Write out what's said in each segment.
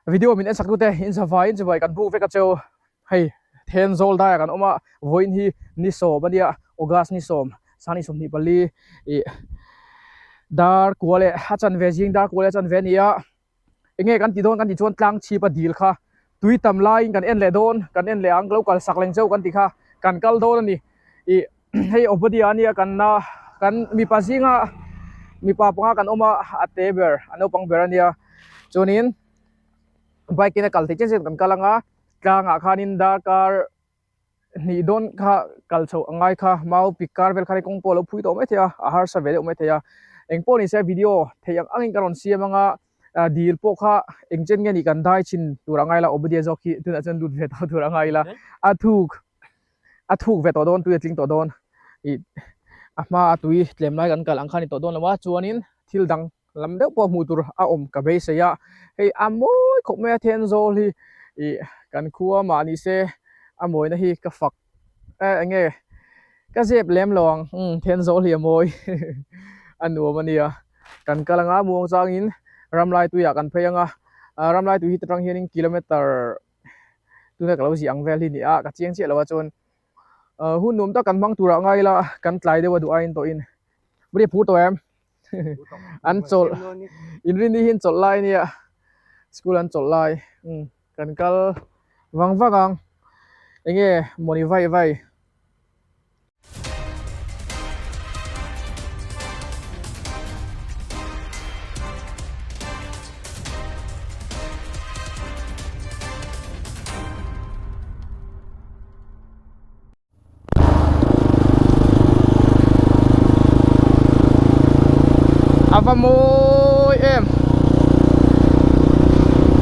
Video min en sak tute in zavai in chibai kan buk vek a cheu. Hei Thenzawl daiah kan awm a, vawiin hi ni sawm a nia, August ni sawm, Sani 24 ih dar kua leh a chanve zing dar kua leh a chanve a ni a. Enge kan ti dawn kan tih chuan tlang chhip a dil kha tui tam laiin kan en leh dawn, kan en leh ang lo kal sak leng cheu kan ti kha kan kal dawn a ni. Ih hei Obadia a nia kan na kan mipa zinga mipa panga kan awm a, a te ber a naupang ber a nia. Chuanin bike in a kal theih chian chian kan kal ang a. Tlangah khanin darkar hnih dawn kha kal chhoh a ngai kha, mau pik kar vel khan kawng pawh a lo phui tawh maithei a, a harsa ve deuh maithei a. Eng pawh ni se video theih ang angin ka rawn siam ang a, dil pawh kha eng chen nge nih kan dai chhin tur a ngai la, Obadia zawk hi tunah chuan lut ve tawh tur a ngai la, a thuk a thuk ve tawh dawn, tui a tling tawh dawn, ih a hma a tui tlem lai kan kal ang kha a ni tawh dawn lo a, chuanin thil dang lam deuh pawh hmuh tur a awm ka beisei a, hei a mawi khawp mai a Thenzawl hi ih kan khua mah ni se a mawina hi ka fak eh eng nge ka zep lem lo ang umm Thenzawl hi a mawi a nuam a nia kan kal anga muang changin ramlai tuiah kan phei anga ah ramlai tui hi ta tang hianin kilometer tuna ka lo zih ang vel hi ni a ka chiang chiah lo a chuan ah hun nuam tak kan hmang turah ngai ila kan tlai deuh a duh aiin tawhin bri phur tawh em. An chawlh inrin ni hi an chawlh lai ania school an chawlh lai umm kan kal vang vang ang enge mawni vai vai. A va mawi em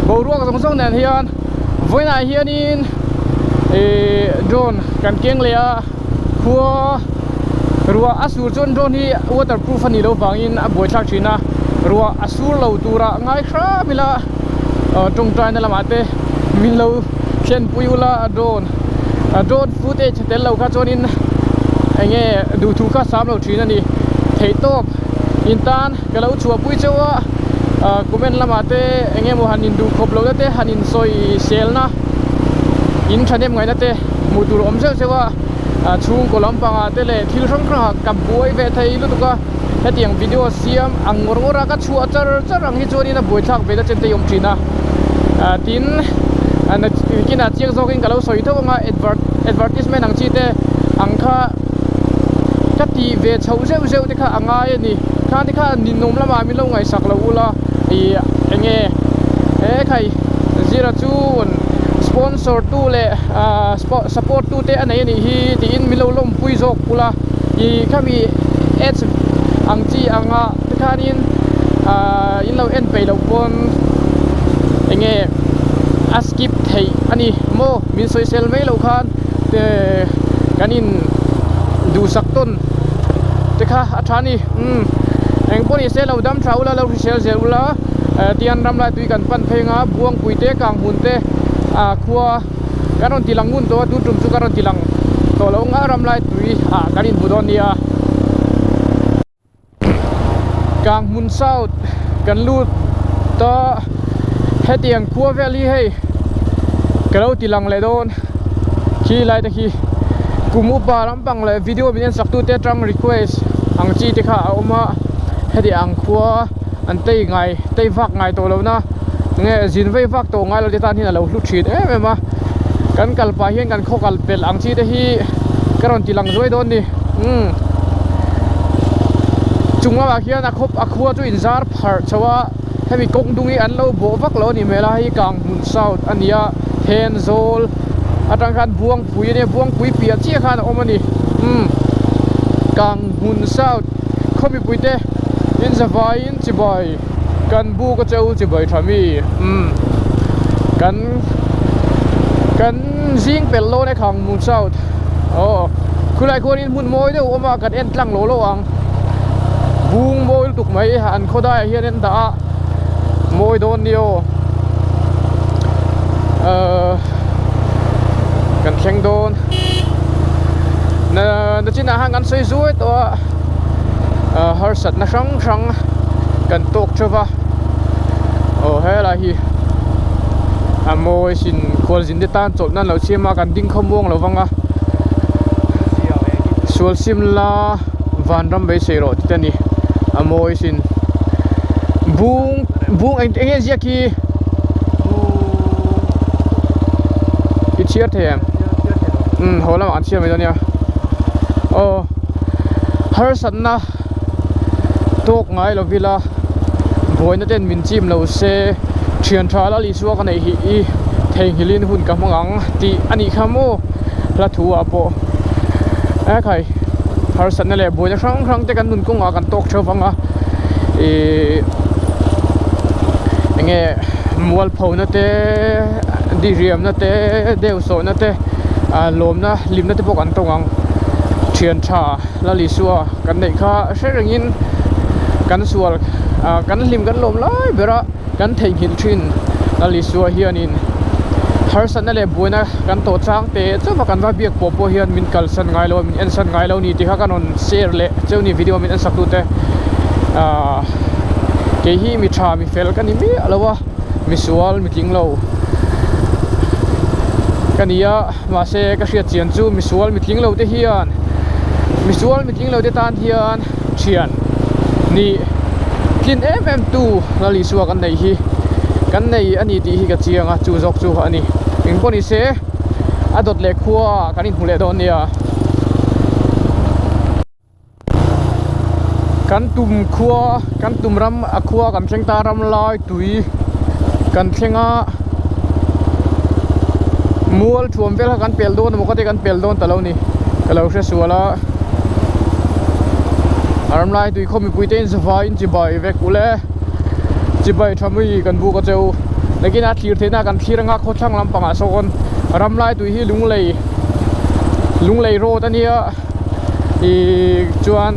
boruak zawng zawng nen hian vawiinah hianin ihh drone kan keng leh a khua ruah a sur chuan drone hi waterproof a nih loh vangin a buaithlak thin a ruah a sur lo turah ngai hram ila tawngtaina lamah te min lo thlenpui ula drone. A drone footage tel lo kha chuanin eng nge duhthu kha sam lo thin a ni. Theihtawp in tan ka lo chhuahpui cheu a, ah comment lamah te eng emaw han induh khawp lohna te han insawi selna in thahnem ngaihna te hmuh tur a awm zeuh zeuh a, ah chhungkaw lampangah te leh thil hrang hrangah ka buai ve thei lutuk a, hetiang video siam ang ngawr ngawr a ka chhuah char char ang hi chuanin a buaithlak ve na chen te hi a awm thin a, ah tin kinah chiang zawkin ka lo sawi tho anga advertisement ang chi te ang kha ka tih ve chhoh zeuh zeuh te kha a ngai a ni khang te kha ninawm lamah min lo ngaihsak lo ula ih eng nge he khai zira chu sponsor tu leh ah support tu te a nei a nih hi tiin min lo lawmpui zawk ula ih khami ads ang chi anga te khanin ah in lo en peih loh pawn eng nge a skip theih a ni maw min sawisel mai loh khan kan in duhsak tawn te kha a tha a ni umm eng pawh ni se lo dam tha ula lo hrisel zel ula tian ram lai tui kan pan phei anga buangpui te kang hmun te ah khua kan rawn ti lang ngun tawh a tun tum chu kan rawn ti lang tawh lo anga ram lai tui ah kan inhmu dawn nia. Kanghmun South kan lut ta hetiang khua vel hi hei ka lo ti lang leh dawn khi lai te khi kum upa lampang leh video min en sak tu te atang request ang chi te kha a awm a heti ang khua an tei ngai tei vak ngai tawh lo na nge zin vei vak tawh ngai lo te tan hian a lo hlu thin em em a kan kal pah hian kan khaw kal pelh ang chi te hi ka rawn ti lang zuai dawn a ni umm. Chung lamah khian a khawp a khua chu inzar pharh chho a hemi kawng dung hi an lo bawh vak lo a ni hmel a hei Kanghmun South a ni a Thenzawl atang khan Buangpui a nia Buangpui piah chiah khan a awm a ni umm Kanghmun South khaw mipui te inzavaiin chibai kan buk a cheu chibai tha mi umm kan kan zing pelh dawn e Kanghmun South aw khulai khuanin hmun mawi deuh a awm a kan en tlang lo lo ang bung mawi lutuk mai an khawdaiah hian an dah a mawi dawn nia aw ahh kan thleng dawn na nachinah khan kan sawi zuai tawh a ah harsatna hrang hrang kan tawk theuh va aw helai hi. A mawi sin khualzin te tan chawlh nan lo siam a kan ding khaw muang lo vang a sual sim la vanram beisei rawh tih te a ni a mawi sin bung bung eng eng nge ziak hi i chhiar thei em umm haw lamah an chhiar mai dawn nia aw harsatna tawk ngai lo ila buaina ten min chim lo se thian tha la Isua ka neih hi i theihnghilhin hun ka hmang ang tih a nih kha maw hla thu ah pawh ekhai harsatna leh buaina hrang hrang te kan nun kawngah kan tawk theuh vang a ihh eng nge mualphona te diriamna te deuhsawhna te ah lawmna hlimna te pawh kan tawng ang thian tha Lal Isua kan neih kha hre rengin kan sual ah kan hlim kan lawm lai ber a. Kan theihnghilh thin Lal Isua hianin harsatna leh buaina kan tawh chang te chauh a kan va biak pawh pawh hian min kalsan ngai lo a min ensan ngai lo ni tih kha kan rawn share leh cheu ni video min ensak tute ahh kei hi mi tha mi fel ka ni miah lo a misual mi tling lo ka ni a mahse ka hriat chian chu misual mi tling lo te hian misual mi tling lo te tan hian thian nih tlin em em tu Lal Isua kan neih hi kan nei a ni tih hi ka chiang a chu zawk chu a ni eng pawh ni se a dawt leh khua kan inhmu leh dawn nia kan tum khua kan tum ram a khua kan thleng ta ram lai tui kan thleng a mual thuam vel kha kan pel dawn emaw ka ti kan pel dawn ta lo ni ka lo hre sual a. A ram lai tui khaw mipui te in zavai in chibai vek ule chibai tha mai kan buk a cheu nakin a thlir theihna kan thlir anga khawthlang lampangah sawn ram lai tui hi lunglei lunglei road ania ih chuan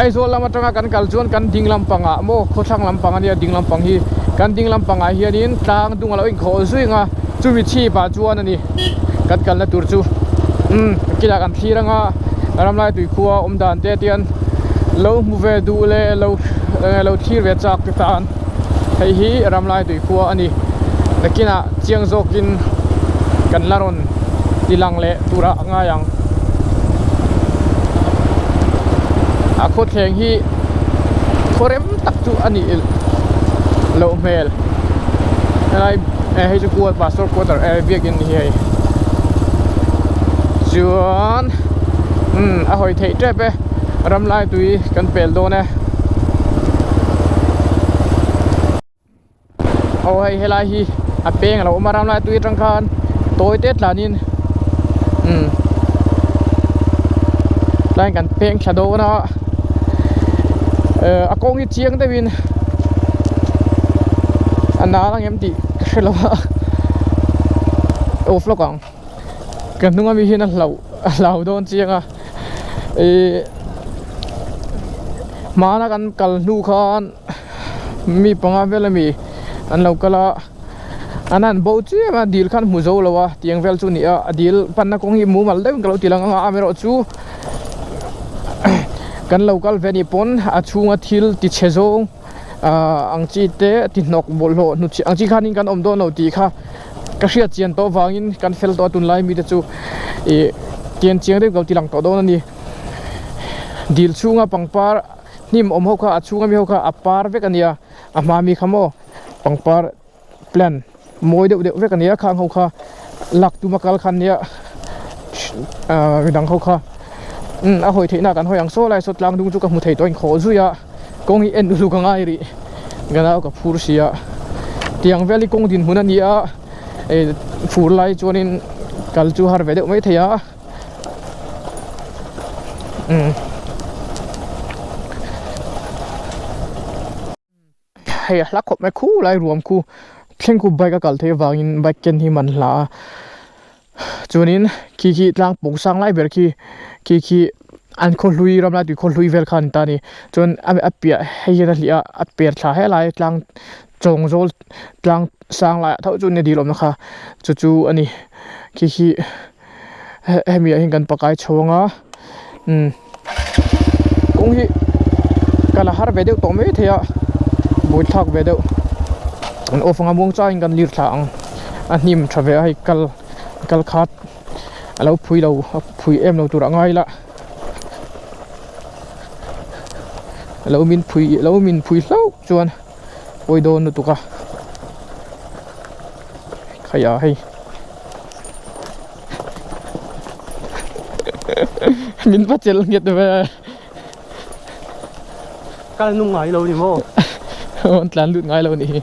Aizawl lam atanga kan kal chuan kan ding lampangah maw khawthlang lampang ania ding lampang hi kan ding lampangah hianin tlang dung alo inkhawh zui ang a chumi chhip ah chuan a ni. Kan kalna tur chu umm kinah kan thlir anga ramlai tui khua awm dan te tian lo hmu ve duh leh lo lo thlir ve chak te tan hei hi ramlai tui khua a ni nakinah chiang zawkin kan la rawn ti lang leh turah a ngai ang a khawthleng hi khaw rem tak chu a nih loh hmel helai hei chu pastor quarter eh biakin ni hi hei chuan umm a hawi theih tep e ram lai tui kan pel dawn e aw hei helai hi a peng a lo awm a ram lai tui atang khan tawi te tlanin umm tlaiin kan peng thla dawn a eh a kawng hi chiang deuhin a nal ang em tih ka hre lo a off lawk ang ka hnung ami hian a hlauh a hlau dawn chiang a ih hmana kan kal hnu khan mi panga vel ami an lo kal a an han bo chiam a dil khan hmu zo lo a tiang vel chu a ni a a dil panna kawng hi mumal deuhin ka lo ti lang ang a amaherawh chu kan lo kal ve anih pawn a chhunga thil ti chhe zawng ahh ang chi te ti hnawk bawlhhlawh hnutchhiah ang chi khanin kan awm dawn lo tih kha ka hriat chian tawh vangin kan fel tawh a tunlai mite chu ih tian chiang deuhin ka lo ti lang tawh dawn a ni dil chhunga pangpar hnim awm ho kha a chhunga mi ho kha a par vek a nia a hma mi kha maw pangpar plant mawi deuh deuh vek a nia khang ho kha lak tuma kal khan nia ahh midang ho kha umm a hawi theih na kan hawi ang saw lai saw tlang dung chu ka hmu thei tawh a inkhawh zui a kawng hi en uluk a ngai rih ka nau ka phur si a tiang vel hi kawng dinhmun a ni a eh fur lai chuanin kal chu har ve deuh mai thei a. Umm hei a hla khawp mai khu lai ruam khu thleng khu bike a kal theih avangin bike ken hi man hla a chuanin khi khi tlang pawng sang lai ber khi khi khi an khaw hlui ram lai tui khaw hlui vel kha a ni ta a ni chuan a piah hei hian a hliah a a per thla helai tlang chawng zawl tlang sang laiah tho chu nia dil awmna kha chu chu a ni khi khi hemi ah hian kan pakai chho ang a umm kawng hi kal a har ve deuh tawh mai thei a buaithlak ve deuh. Kan off anga muang changin kan lir thla ang a hnim tha ve a hei kal kal khat a lo phui lo a phui em lo tur a ngai la a lo min phui a lo min phui hlauh chuan pawi dawn lutuk a khaia hei min va chelh nghet ve. Kal nung ngai lo ni maw? An tlan lut ngai lo ni hi.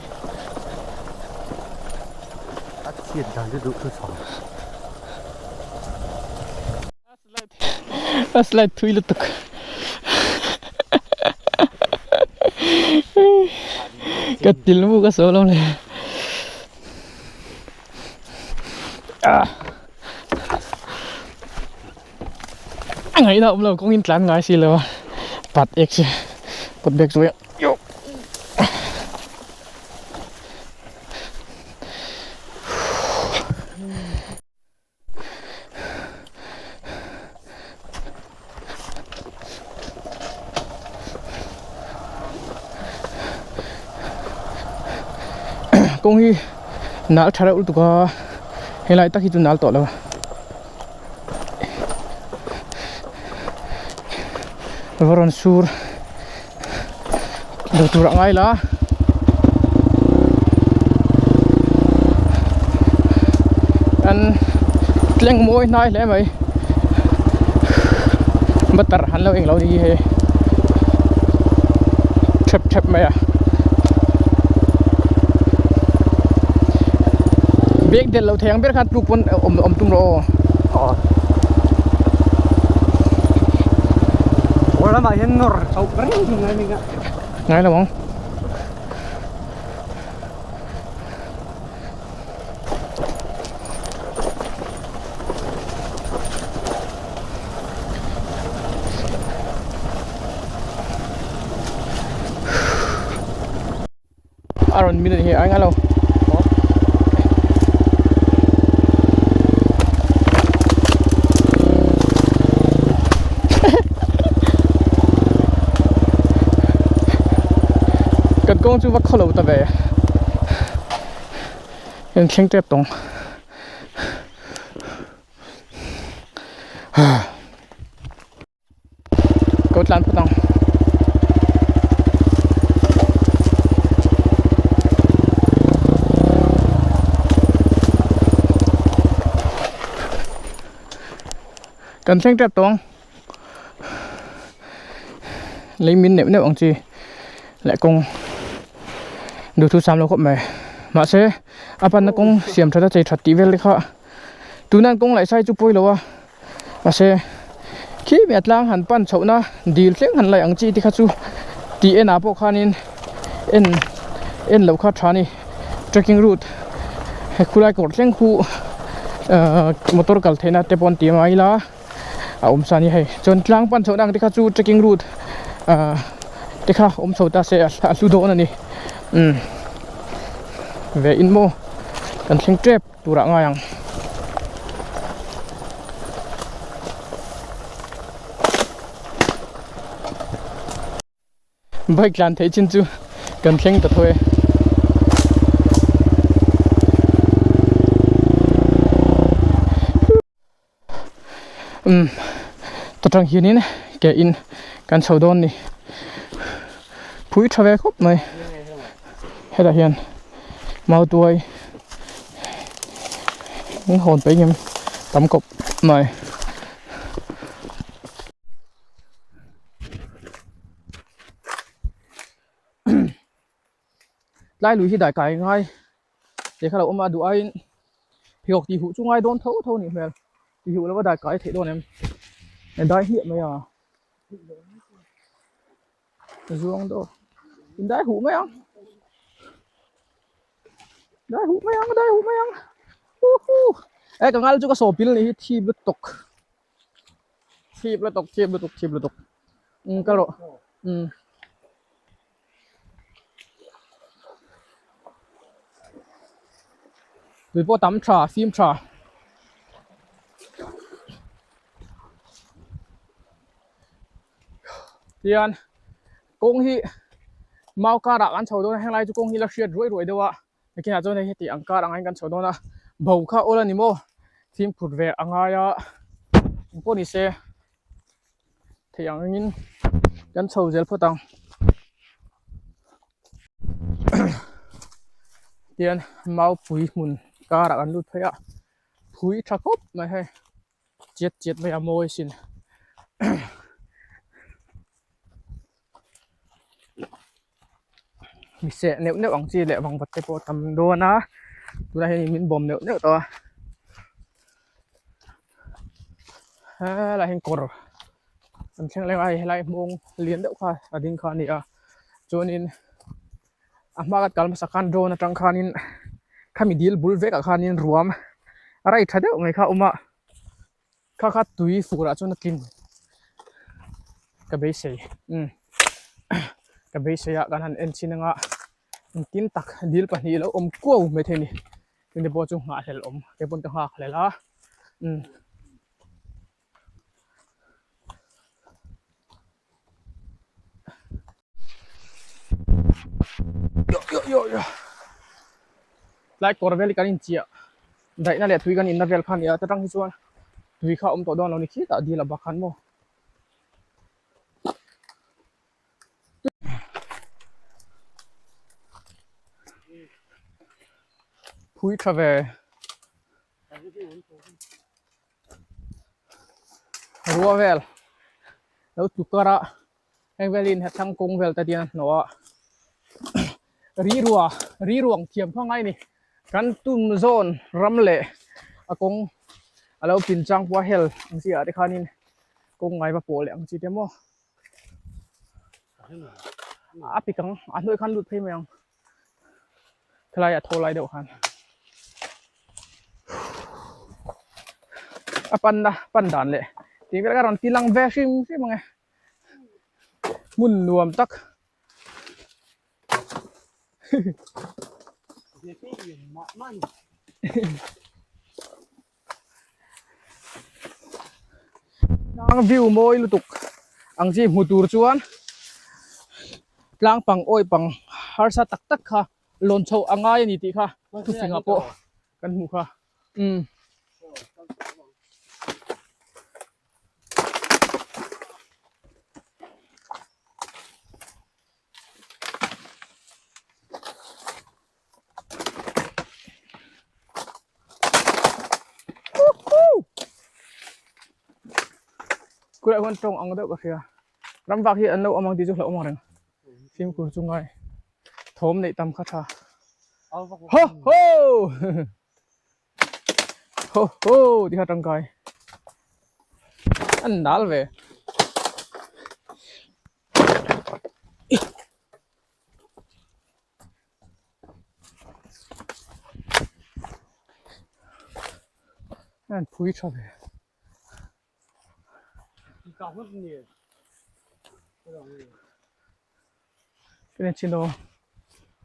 A chhiat dan chu duh thu chho. A slide thui lutuk. Ka til mu ka saw lo le. Ah. A ngaihna awm lo kawngin tlan ngai si lo a pat ek si pat bag chu yo kawng hi nal tha reuh lutuk a helai tak hi chu nal tawh lo a. Va rawn sur lo tur a ngai la an tleng mawi hnai hle mai butter han lo englo ni hi hei thep thep mai a bag del lo thei ang ber khan tluk pawn awm awm tum rawh aw. Aw. Kawr lamah hian nawr chhoh reng thung a nia. Ngai lo ang. A rawn min hi a lo kan kawng chu va khaw lo ta ve kan thleng tep tawng Ko tlan phawt ang. Kan thleng tep tawng. Lei min neuh neuh ang chi leh kawng duhthu sam lo khawp mai. Mahse a panna kawng siam that a chei that tih vel te kha tuna an kawng laih sai chu pawi lo a. Mahse khi mi a tlang han pan chhoh na dil thleng han laih ang chi te kha chu tih en ah pawh khanin en en loh kha tha a ni trekking route he khulai kawr thleng khu ahh motor kal theihna te pawh an ti mai ila a awm sa a ni hei chuan tlang pan chhoh na ang te kha chu trekking route ahh te kha awm chho ta se a hlu dawn a ni umm ve in maw kan thleng tep. Turah ngai ang. Bike tlan theih chin chu kan thleng ta tho e. Umm ta tang hianin ke in kan chho dawn ni. Phui tha ve khawp mai. Hetah hian mautuai an hawn peih ngem tam kawp mai. Tlai lui hi dai kai ngai te kha lo awm a duh aiin pheikhawk tih huh chu ngai dawn tho tho a nih hmel tih huh lova dai kai theih dawn em dai hmiah mai a. Zuang dawr in dai huh mai ang dai huh mai ang dai huh mai ang huhu e ka ngal chu ka saw pil ni hi thip lutuk thip lutuk thip lutuk thip lutuk um ka rawh um tui pawh tam tha fim tha. Tihian kawng hi mau karah kan chho dawn a henglai chu kawng hi la hriat ruai ruai deuh a. Nakinah chuan hei heti ang kar ang hian kan chho dawn a, bo kha awl a ni maw? Fimkhur ve a ngai a, engpawh ni se theih ang angin kan chho zel phawt ang. Tian maupui hmun karah kan lut phei a, phui tha khawp mai hei. Chiat chiat mai a mawi asin. Mi seh neuh neuh ang chi leh vangvat te pawh a tam dawn a tunah hian min bawm neuh neuh tawh a helaiah hian kawr an thleng leng a hei helai hmawng lian deuh kha a ding kha a ni a chuanin a hma kan kal hmasa khan drone atang khanin khami dil bul vekah khanin ruam a rai tha deuh mai kha a awm a kha kha tui fur ah chuan a tlin ka beisei umm ka beisei a kan han en chhin anga engtin tak dil pahnih lo awm kuau maithei a ni chumi pawh chu nghahhlelh awm keipawn ka nghakhlelh a umm. Tlai kawr vel hi kan inchiah daihna leh tui kan inna vel kha a ni a ta tang hi chuan tui kha a awm tawh dawn lo ni khitah dil a bak khan maw. Phui tha ve. Rua vel lo tlu kar a heng velin hethlang kawng vel te hian a hnawh a rirua riruang thiam kha ngai a ni kan tum zawn ram leh a kawng a lo pin chang pawh a hel ang chi ah te khanin kawng ngai va pawh leh ang chi te maw a pik ang a hnuai khan lut phei mai ang. Khelai a tho lai deuh khan a panna pan dan leh tih vel ka rawn ti lang ve hrim hrim ang e hmun nuam tak tlang view mawi lutuk ang chi hmu tur chuan tlang pang awi pang harsa tak tak kha lawn chhoh a ngai a ni tih kha thufingah pawh kan hmuh kha umm. Kulai huan tawng ang deuh ka hria ram vak hi an lo awm ang tih chu hlauh awm ang reng fimkhur chu ngai thawm neih tam kha tha ho ho ho ho tih kha tangkai an nal ve. An phui tha ve. Cái này trên đồ.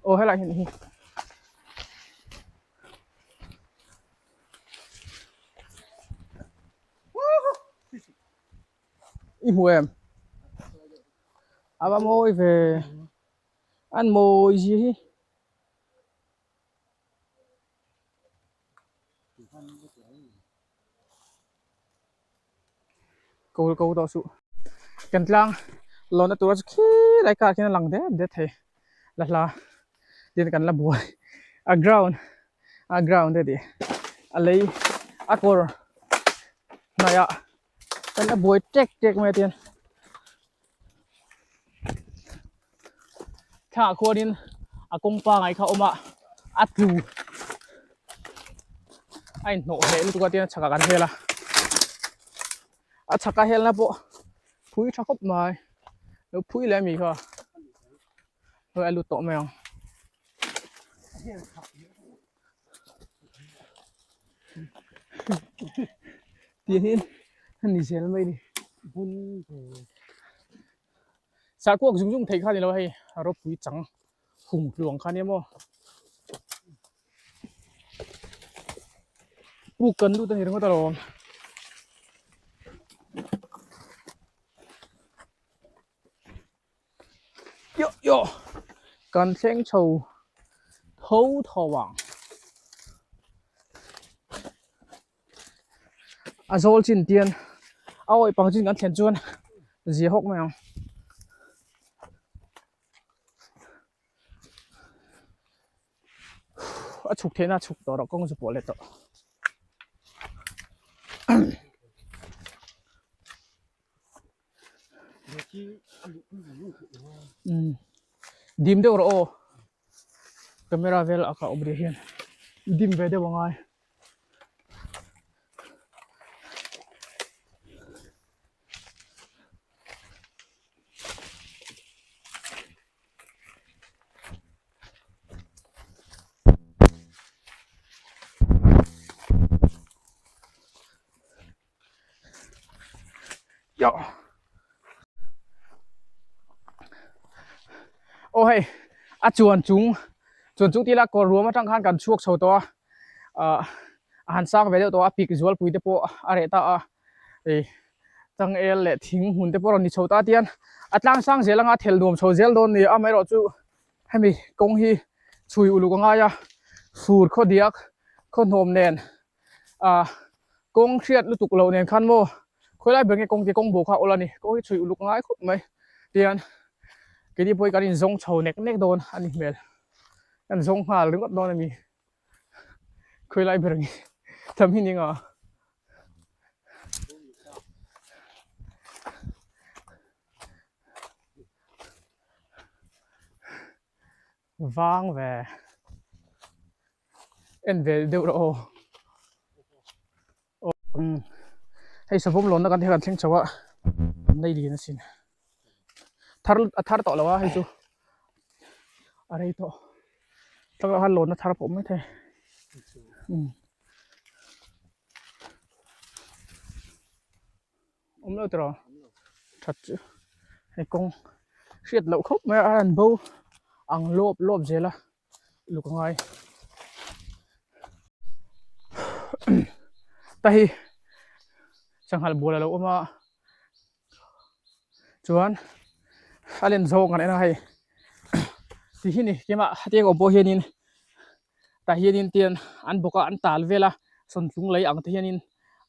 Ô hay lại hiện hi. I hmu em? A va mawi ve. An mawi zia hi. Ko ko tawh suh. Kan tlang lawnna tura chu khilai kar khian a lang det det thei la hla tin kan la buai a ground a ground te tih a lei a kawr hnaih ah kan la buai tek tek mai a tian. Thla khuanin a kawng pangai kha a awm a, a tlu a inhnawh hleh lutuk a tiang a chhakah kan hel a, a chhaka helna pawh phui tha khawp mai lo phui leh ami kha hei a lut tawh mai ang. Tiang hian a ni zel mai a ni. Sahkuak zung zung thei kha a ni lo hei a ropui chang hung tluang kha a nia maw. Puk kan lut a ni ringawt alawm. Yo yo kan thleng chho. tho tho ang. A zawl chin tian a awih pang chin kan thlen chuan zia hawk mai ang. A chhuk theihna a chhuk tawh rawh kawng chu pawh leh tawh. Dim deuh rawh aw camera vel a kah awm rih hian dim ve deuh angai. Aw hei a chuan chung chuan chung tila kawr ruam atang khan kan chhuak chho tawh a ah a han sang ve deuh tawh a pik zualpui te pawh a reh ta a ih changel leh thing hmun te pawh a rawn ni chho ta tian a tlang sang zel anga a thel nuam chho zel dawn a ni amaherawhchu hemi kawng hi chhui uluk a ngai a fur khaw diak khaw hnawm nen ah kawng hriat lutuk loh nen khan maw khawi lai ber nge kawng te kawng bo kha a awl a ni kawng hi chhui uluk ngai khawp mai tihian keini pawh hi kan inzawng chho nek nek dawn a ni hmel kan zawng nghal ringawt dawn a ni khawi lai ber nge tham hi ni nga. Vang ve en ve deuh rawh aw umm hei savawm lawnna kan thei kan thleng chho a an nei lian asin thar a thar tawh lo a hei chu a rei tawh tlangah khan lawnna thar pawh mai thei umm awm lo tawh that chu hei kawng hriat loh khawp mai a an bo ang lawp lawp zel a luk a ngai ta hi sanghal bual alo awm a chuan a len zawng kan en a hei ti hi ni keimah hetiang awm pawh hianin tah hianin tian an bawk a an tal vel a sawntlung lei ang te hianin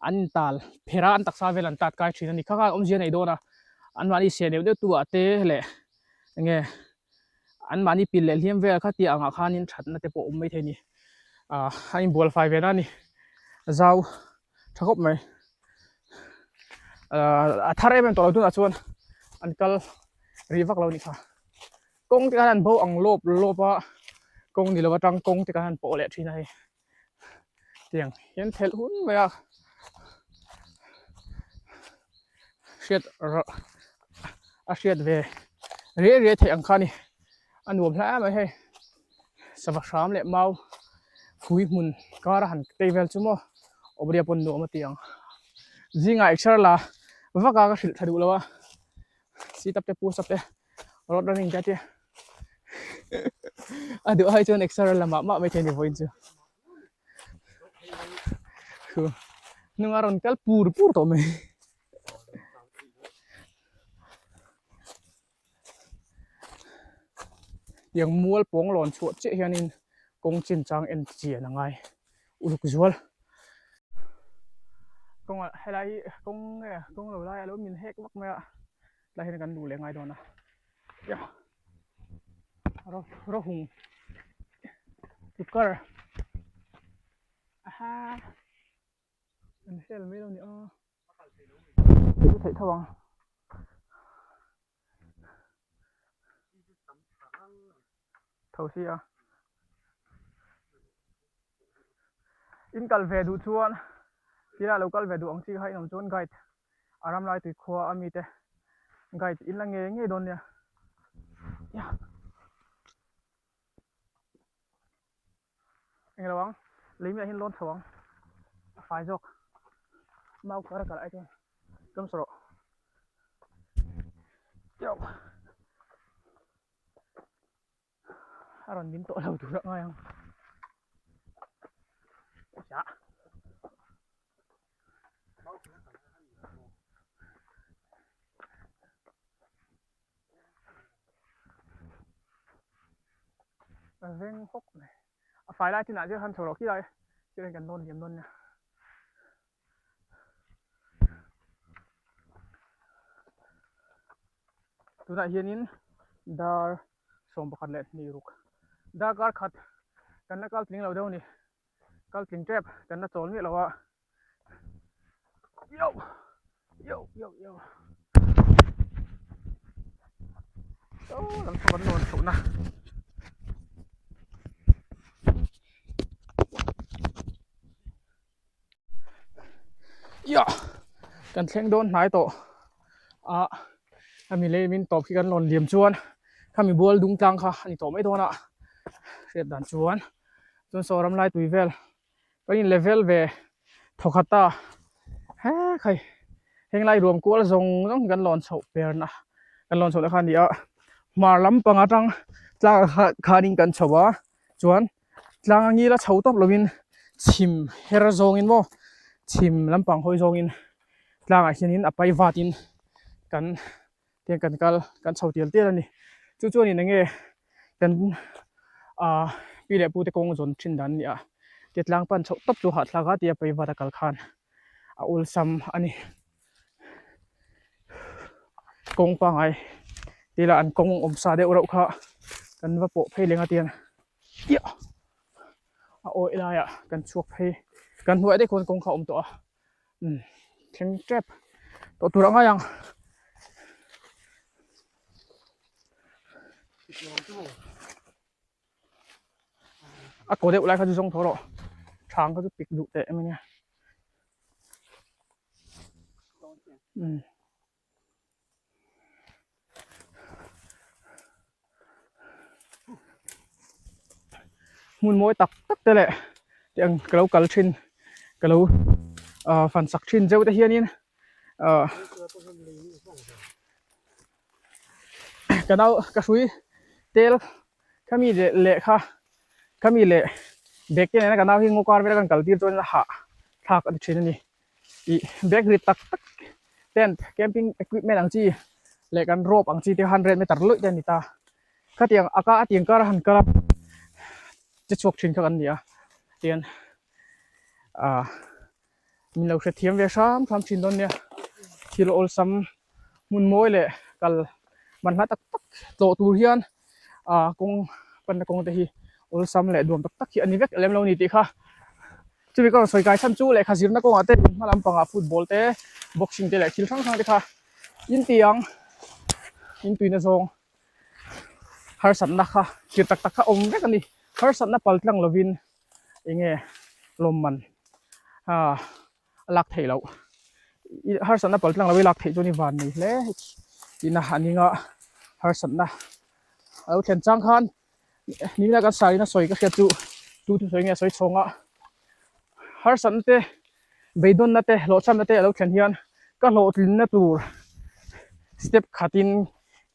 an intal pherh a an taksa vel an tat kai thin a ni kha khan awmzia a nei dawn a anmahni seh deuh deuh tu ah te leh enge anmahni pil leh hliam vel kha tih angah khanin thatna te pawh a awm maithei a ni ah a inbual fai ve na a ni zau tha khawp mai ah a thar em em tawh lo tunah chuan an kal rih vak lo a nih kha. Kawng te khan an bo ang lawp lawp a, kawng ni lo atang kawng te khan an pawh leh thin a hei. Tiang hian thelh hun mai a, hriat a hriat ve riai riai theih ang kha a ni. A nuam hle mai hei, sava hram leh mau phui hmun kar a han tei vel chu maw awmria pawn nuam a ti ang. Zingah exer la vak a ka hrilh tha duh lo a, sit up te push up te. Road running te atia a duh ai chuan exer a la mah mah maithei a ni vawiin chu khu hnunga rawn kal pur pur tawh mai tiang mual pawng lawn chhuah chiah hianin kawng chin chang en chian a ngai uluk zual kawngah helai hi kawng nge kawng lo lai alo min hek vak mai a. Tlai hian kan luh leh ngai dawn a ya ro ro hung tukar aha an hel mai lo ni a theih theih tho ang tho si a in kal ve duh chuan tila lo kal ve duh ang chi kha in awm chuan guide A ram lai tui khua a mite guide in la ngei ngei dawn nia. Englo ang, lei miah hian lawn chho ang, a fai zawk. Mau kar a kalh ai chuan tlawm saw rawh. A rawn min tawh lo tur a ngai ang. A veng hawk mai. A fai lai chinah chiah khan chho loh khi lai chiah kan lawn liam dawn nia. Tunah hianin dar 11 ruk darkar khat kan la kal tling lo deuh a ni kal tling tep kan la chawl miah lo a yo yo yo yo saw lam saw kan lawn chhoh na. Ia kan thleng dawn hnai tawh a hemi lei min tawp khi kan lawn liam chuan khami bual dung tlang kha a ni tawh mai dawn a hriat dan chuan chuan saw ram lai tui vel kan in level ve thawkhat ta he khai heng lai ruam kual zawng zawng hi kan lawn chhoh perna kan lawn chhoh na kha a ni a hmar lampang atang tlang khanin kan chho a chuan. Tlang a ngil a chho tawp lovin chhim her zawngin maw chhim lampang hawi zawngin tlangah hianin a pai vatin kan tiang kan kal kan chho tial tial a ni. Chu chuanin eng nge kan ah pi leh pute kawng zawn thin dan a ni a tia tlang pan chhoh tawp chu hahthlak a tia pai vat a kal khan a awlsam a ni. Kawng pangngai tila an kawng awm sa deuh reuh kha kan va pawh phei leng a tiang. Iah a awih laiah kan chhuak phei kan hnuai daih khawn kawng kha a awm tawh a umm thleng tep tawh tur a ngai ang. A kaw deuh lai kha chu zawng tho rawh thang kha chu pik duh teh em ania umm. Hmun mawi tak tak te leh tiang ka lo kal thin ka lo ah fan sak thin zeuh te hianin ah ka nau ka hrui tel khami leh lehkha khami leh bag te nena ka nau hi ngaw kar vela kan kal tir chuan a hah thlak a ni thin a ni. Ih bag rit tak tak tent camping equipment ang chi leh kan rope ang chi te 100 meter luih te a ni ta khatiang a ka a tiang kar a han kal a che chhuak thin kha kan ni a tian ah min lo hrethiam ve hram hram thin dawn nia thil awlsam hmun mawi leh kal man hla tak tak tlawh tur hian ah kawng panna kawng te hi awlsam leh duam tak tak hi a ni vek lem lo a ni tih kha chumi ka rawn sawi kai chhan chu lehkha zirna kawngah te hma lampangah football te boxing te leh thil hrang hrang te kha in ti ang in tuina zawng harsatna kha thil tak tak kha awm vek a ni harsatna pal tlang lovin eng nge lawmman ah a lak theih loh harsatna pal tlang lo i lak theih chuan i van nei hle tihna a ning a harsatna a lo thlen chang khan nihna kan saina sawi ka hriat chu tu thusawi nge a sawi chhawng a harsatna te beidawnna te hlawhchhamna te a lo thlen hian ka hlawhtlinna tur step khatin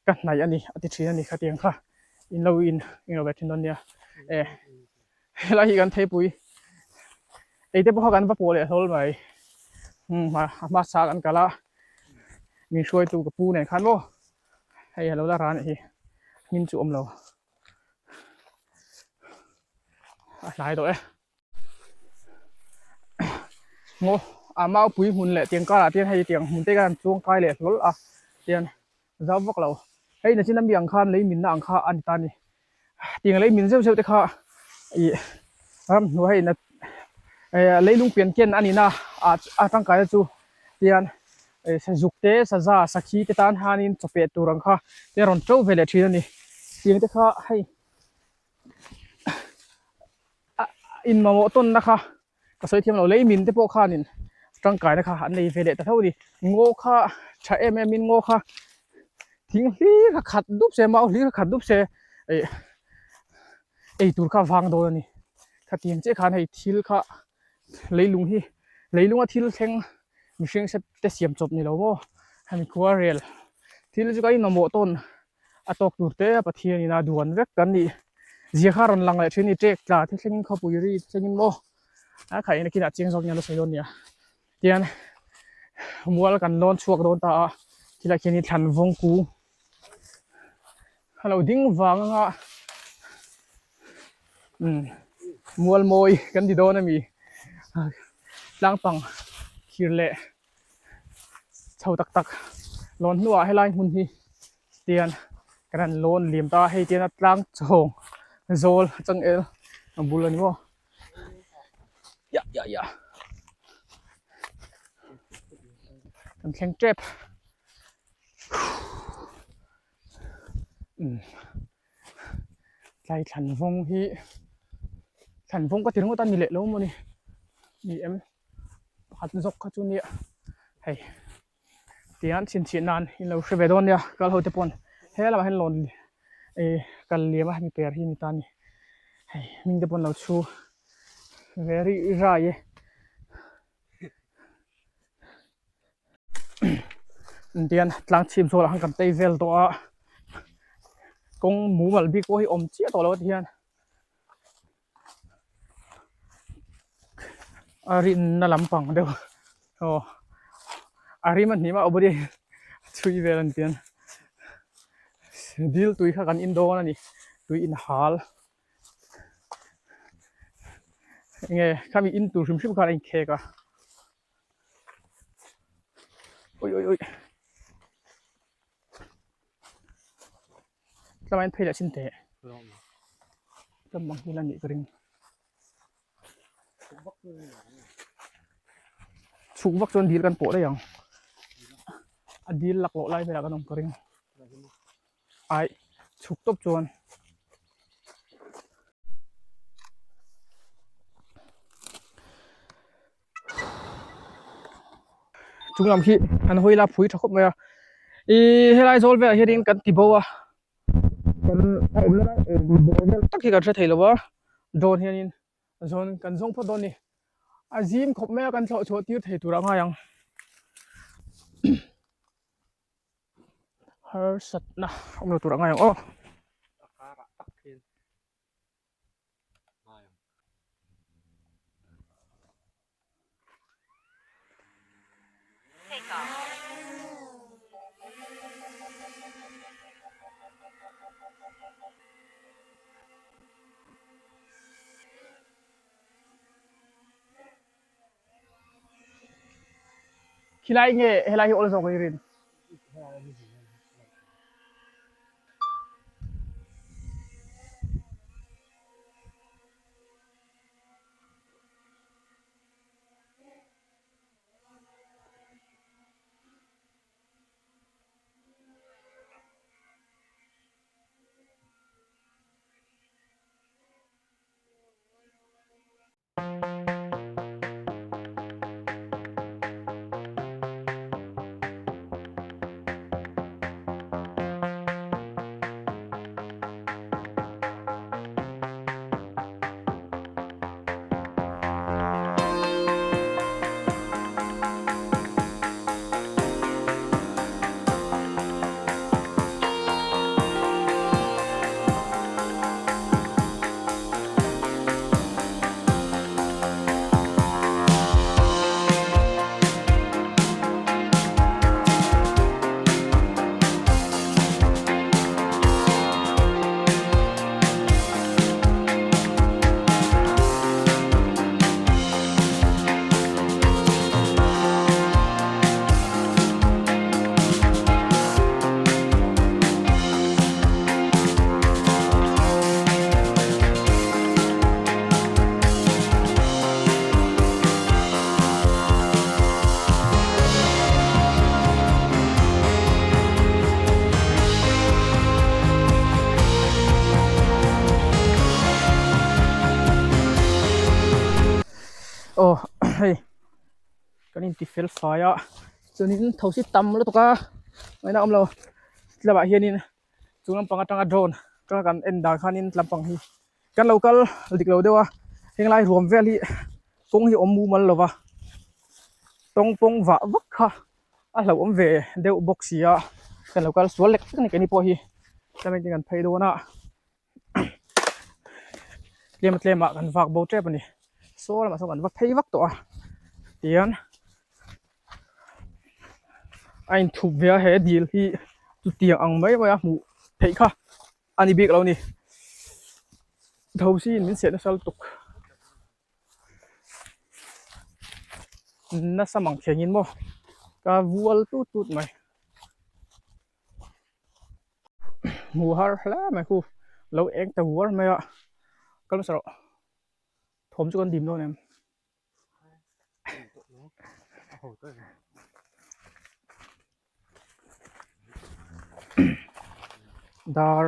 ka hnaih a ni a ti thin a ni khatiang kha in lo in englo ve thin dawn nia e. Helai hi kan theipui ei te pawh kha kan va pawh leh hlawl mai umm a hmasa kan kal a min hruaitu ka pu nen khan maw hei alo la ra anih hi hmin chu awm lo a hlai tawh e ngaw a maupui hmun leh tiang karah te hian hei tiang hmun te hian chuang kai leh hlawl a tian zau vak lo hei nachin ami ang khan lei minna ang kha a ni ta a ni. Tiang lei min zeuh zeuh te kha ih ramhnuai in a eh leilung pian ken a nihna ah a tangkaina chu tian eh sazuk te saza sakhi te tan hianin chawpeh tur ang kha te rawn to ve leh thin a ni tiang te kha hei a in mamawh tawnna kha ka sawi thiam lo lei min te pawh khanin tangkaina kha an nei ve leh ta tho a ni ngaw kha tha em em in ngaw kha thing hlir kha khat dup se mau hlir kha khat dup se ih ei tur kha vang dawn a ni khatiang chiah khan hei thil kha leilung hi leilunga thil thleng mihring se te siam chawp ni lo maw hemi khua rel thil chu ka inmamawh tawn a tawk tur te a Pathian in a duan vek kan nih zia kha rawn lang leh thin a ni tek tla te thlengin khawpui ri te thlengin maw a khaih in a kinah chiang zawk nia la sawi dawn nia tian mual kan lawn chhuak dawn ta a khilai khian in thlan vawng kung a lo ding vang anga umm. Mual mawi kan ti dawn a mi tlang pang thir leh chho tak tak lawn hnuah helai hmun hi tian kan han lawn liam ta a hei tian a tlang chhawng zawl changel a bul a ni maw yah yah yah kan thleng tep umm. Tlai thlan vawng hi thlan vawng ka ti ringawt a ni leh lo maw ni ni em pakhat zawk kha chu nia hei tihian chhinchhiah nan in lo hre ve dawn nia kal ho te pawn he lamah hian lawn ih kal liam a hemi per hi a ni ta a ni hei hming te pawn lo chhu ve rih rai e. Tian tlang chhip zawlah khan kan tei vel tawh a kawng mumal bik pawh hi awm chiah tawh lo a ti hian a rinna lampang deuh aw a rim a hnim a awbawri chhui vel a ni tian dil tui kha kan in dawn a ni tui in hal. Enge khami in tur hrim hrim khan a inkhek a ui ui ui tlama in phei leh chin teh tlama bang hi la nih ka ring chhuk vak chuan dil kan pawh daih ang a dil laklawh lai velah kan awm ka ring. Aih chhuk tawp chuan chung lam khi an hawi la phui tha khawp mai a ihh helai zawl velah hianin kan ti bo a kan a awmna lai bawr vel tak hi kan hre thei lo a dawn hianin zawn kan zawng phawt dawn a ni a zim khawp mai a kan thlawh chhuah tir thei tur a ngai ang. Harsatna awm lo tur a ngai ang aw. Khilai nge helai hi awl zawk i rin? Aw hei kan inti fel fai a chuanin thosi tam lutuk a ngaihna awm lo tlabah hianin chung lampang atanga drone atanga kan en dan khanin lampang hi kan lo kal dik lo deuh a henglai ruam vel hi kawng hi awm mumal lo va tawng pawng vah vak kha a hlauhawm ve deuh bawk si a kan lo kal sual lek lek a ni keini pawh hi tlem engtin kan phei dawn a tlem a tlem ah kan vak bo tep a ni saw lamah sawn kan va phei vak tawh a tihian a inthup ve a he dil hi chutiang ang mai mai a hmuh theih kha a ni bik lo a ni thosi in min seh nasa lutuk. Nasa mang thlengin maw ka vual tut tut mai. Hmuh har hle mai khu lo eng ta uar mai a kal hmasa rawh thawm chu kan dim dawn em. Dar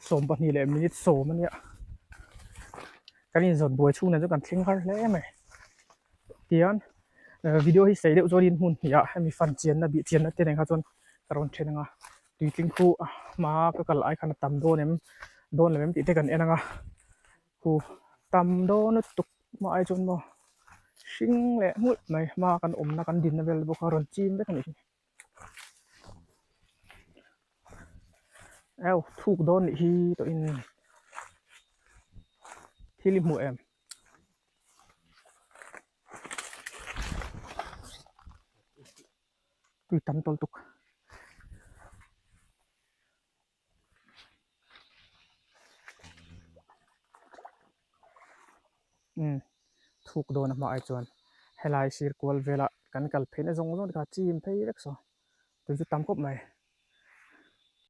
12 leh minute 10 a nia kan inzawt buai chhung nen chu kan thleng har hle mai tian video hi sei deuh chuan hmun hnih ah hemi fan chianna bih chianna te nen kha chuan ka rawn then ang a tuitling khu hma ka kal ai khan a tam dawn em dawn lo em tih te kan en ang a khu tam dawn lutuk hma ai chuan maw hring leh nghulh mai hma kan awmna kan dinna vel te pawh kha a rawn chim vek a nih hi. Au thuk dawn nih hi tawh in thil i hmuh em? Tui tam tawl tuk. Umm thuk dawn a hma ai chuan helai sir kual velah kan kal phei na zawng zawng te kha chim phei vek saw tui chu tam khawp mai.